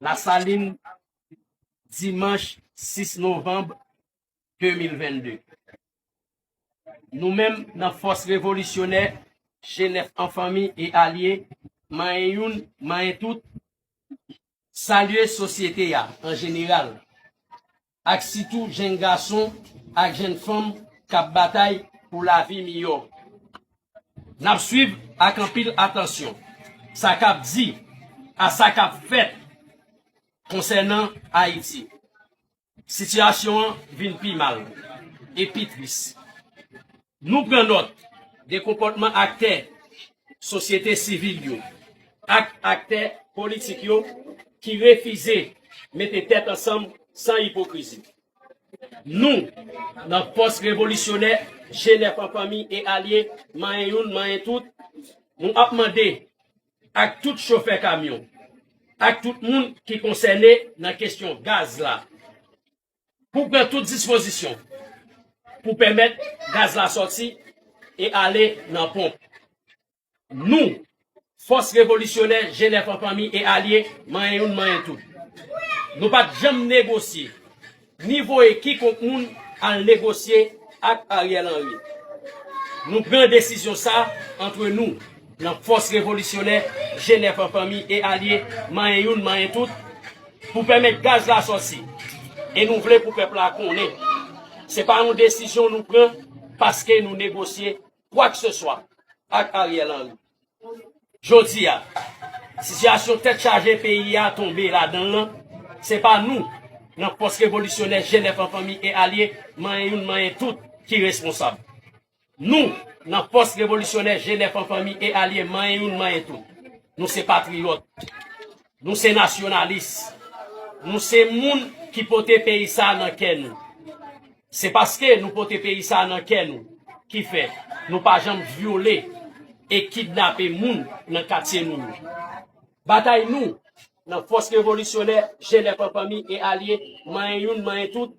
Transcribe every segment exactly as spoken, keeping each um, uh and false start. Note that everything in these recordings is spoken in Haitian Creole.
Lasalin, dimanch sis novanm de mil vennde. Nou menm, nan Fòs Revolisyonè G nèf an fanmi e alye, manyen youn, manyen tout, salye sosyete a an jeneral, ak sitou jenn gason ak jenn fanm k ap batay pou lavi miyò. N ap swiv ak anpil atansyon sa k ap di a sa k ap fèt konsènan Ayiti. Sitiyasyon an vin pi mal e pi tris. Nou pran nòt de konpòtman aktè sosyete sivil yo ak aktè politik yo ki refize mete tèt ansanm san ipokrizi. Nou, nan Fòs Revolisyonè G nèf an fanmi e alye, manyen youn, manyen tout, nou ap mande ak tout chofè kamyon, ak tout moun ki konsène nan kesyon gaz la, pou pran tout dispozisyon pou pèmèt gaz la sòti e ale nan ponp. Nou, Fòs Revolisyonè G nèf an fanmi e alye, manyen youn, manyen tout, nou pa t janm negosye ni voye kikonk moun al negosye ak Ariel Henry. Nou pran desizyon sa antre nou, nan Fòs Revolisyonè G nèf an fanmi e alye, manyen youn, manyen tout, pou pèmèt gaz la sòti. E nou vle pou pèp la konnen se pa yon desizyon nou pran paske nou negosye kwakseswa ak Ariel Henry. Jodi a, sitiyasyon tèt chaje peyi a tonbe ladan l lan, se pa nou, nan Fòs Revolisyonè G nèf an fanmi e alye, manyen youn, manyen tout, ki responsab. Nou, nan Fòs Revolisyonè G nèf an fanmi e alye, manyen youn, manyen tout, nou se patriyòt, nou se nasyonalis, nou se moun ki pote peyi sa a nan kè nou. Se paske nou pote peyi sa a nan kè nou ki fè nou pa janm vyole e kidnape moun nan katye nou yo. Batay nou, nan Fòs Revolisyonè G nèf an fanmi e alye, manyen youn, manyen tout,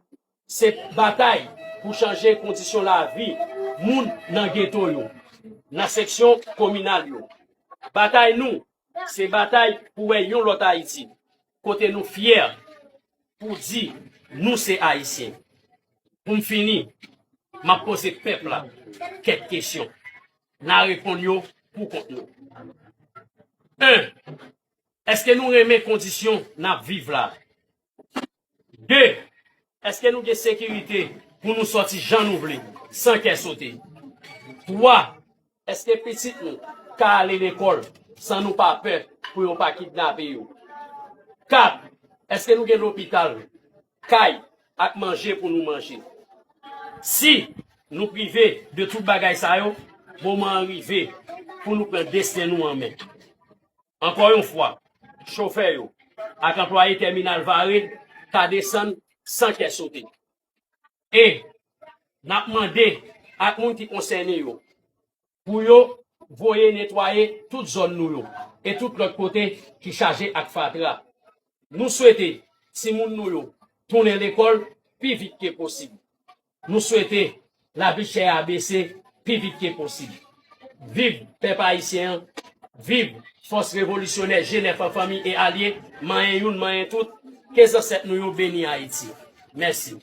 se batay pou chanje kondisyon lavi moun nan geto yo, nan seksyon kominal yo. Batay nou, se batay pou wè yon lòt Ayiti, kote nou fyè pou di nou se Ayisyen. Pou m fini, m ap poze pèp la kèk kesyon. N a reponn yo pou kont nou. En, èske nou renmen kondisyon n ap viv la? De, èske nou gen sekirite pou nou sòti jan nou vle, san kè sote? Twa, èske pitit nou ka ale lekòl san nou pa pè pou yo pa kidnape yo? Kat, èske nou gen lopital, kay ak manje pou nou manje? Si nou prive de tout bagay sa yo, moman an rive pou nou pran desten nou an men. Ankò yon fwa, chofè yo ak anplwaye tèminal Vare ka desann san kè sote. E n ap mande ak moun ki konsène yo pou yo voye netwaye tout zòn nou yo e tout lòt kote ki chaje ak fatra. Nou swete timoun nou yo tounen lekòl pi vit ke posib. Nou swete lavi chè a bese pi vit ke posib. Viv pèp ayisyen an, viv Fòs Revolisyonè G nèf an fanmi e alye, manyen youn, manyen tout, ke zansèt nou yo beni Ayiti. Mèsi.